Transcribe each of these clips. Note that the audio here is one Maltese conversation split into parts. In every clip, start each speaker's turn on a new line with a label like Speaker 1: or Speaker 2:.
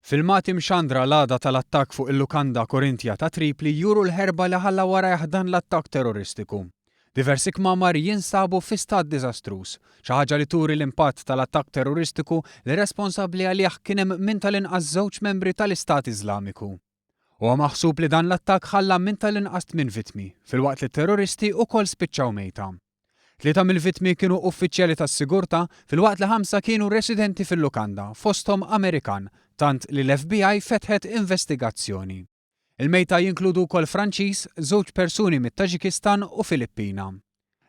Speaker 1: Filmati mxandra l-għada tal-attakk fuq il-lukanda Corinthia ta' Tripli juru l-ħerba li ħalla warajh dan l-attakk terroristiku. Diversi kmamar jinsabu fi stat diżastruż, xi ħaġa li turi l-impatt tal-attakk terroristiku li responsabbli għalih kien hemm minn tal-inqas żewġ membri tal-Istat Iżlamiku. Huwa maħsub li dan l-attakk ħalla minn tal-inqas tmien vittmi, filwaqt li t-terroristi wkoll spiċċaw mejta. Tlieta mill-vittmi kienu uffiċjali tas-sigurtà filwaqt li ħamsa kienu residenti fil-lukanda, fosthom Amerikan, tant li l-FBI fetħet investigazzjoni. Il-mejta jinkludu wkoll Franċiż, żewġ persuni mit-Taġikistan u Filippina.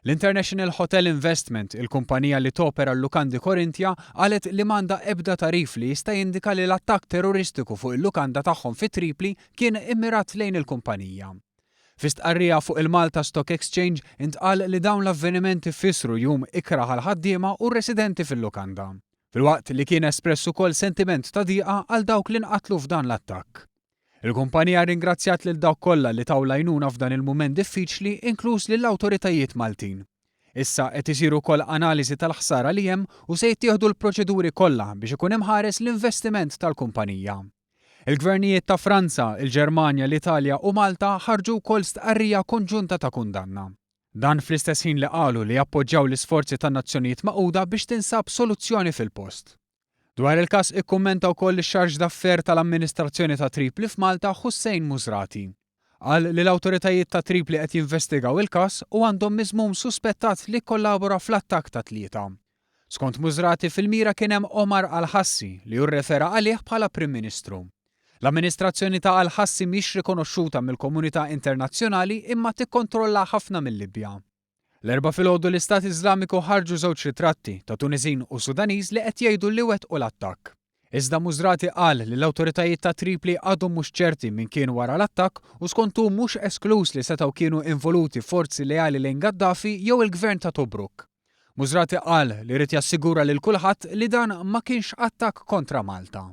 Speaker 1: L-International Hotel Investment, il-kumpanija li topera l-lukandi Corinthia, qalet li m'għandha ebda tagħrif li jista' jindika li l-attakk terroristiku fuq il-lukanda tagħhom fi Tripli kien immirat lejn il-kumpanija. Fi stqarrija fuq il-Malta Stock Exchange intqal li dawn l-avvenimenti fissru jum ikrah għall-ħaddiema u r-residenti fil-lukanda. Filwaqt li kien espress ukoll sentiment ta' diqa għal dawk li nqatlu f'dan l-attakk. Il-kumpanija rringrazzjat lil dawk kollha li taw l-għajnuna f'dan il-mument diffiċli inkluż lill-awtoritajiet Maltin. Issa qed isir ukoll analiżi tal-ħsara li hemm u se jittieħdu l-proċeduri kollha biex ikun imħares l-investiment tal-kumpanija. Il-gvernijiet ta' Franza, il-Ġermanja, l-Italja u Malta ħarġu wkoll stqarrija konġunta ta' kundanna. Dan fl-istess ħin li qalu li jappoġġjaw l-isforzi tan-Nazzjonijiet Magħquda biex tinsab soluzzjoni fil-post. Dwar il-każ ikkummenta wkoll ix-Charge d'Affaires tal-Amministrazzjoni ta' Tripli f'Malta Hussein Musrati. Qal li l-awtoritajiet ta' Tripli qed jinvestigaw il-każ u għandhom miżmum suspettat li kkollabora fl-attakk tat-Tlieta. Skont Musrati fil-mira kien hemm Omar Al-Hassi li hu rrefera għalih bħala Prim Ministru. L-amministrazzjoni ta' Al-Hassi mhix rikonoxxuta mill-komunità internazzjonali imma tikkontrolla ħafna mil-Libja. L-Erbgħa filgħodu l-Istat Iżlamiku ħarġu żewġ ritratti ta' Tuniżin u Sudaniż li qed jgħidu li wettqu l-attakk. Iżda Musrati qal li l-awtoritajiet ta' Tripli għadhom mhux ċerti min kien wara l-attakk u skont hu mhux eskluż li setgħu kienu involuti forzi leali lejn Gaddafi jew il-gvern ta' Tobruk. Musrati qal li jrid jassigura lil kulħadd li dan ma kienx attakk kontra Malta.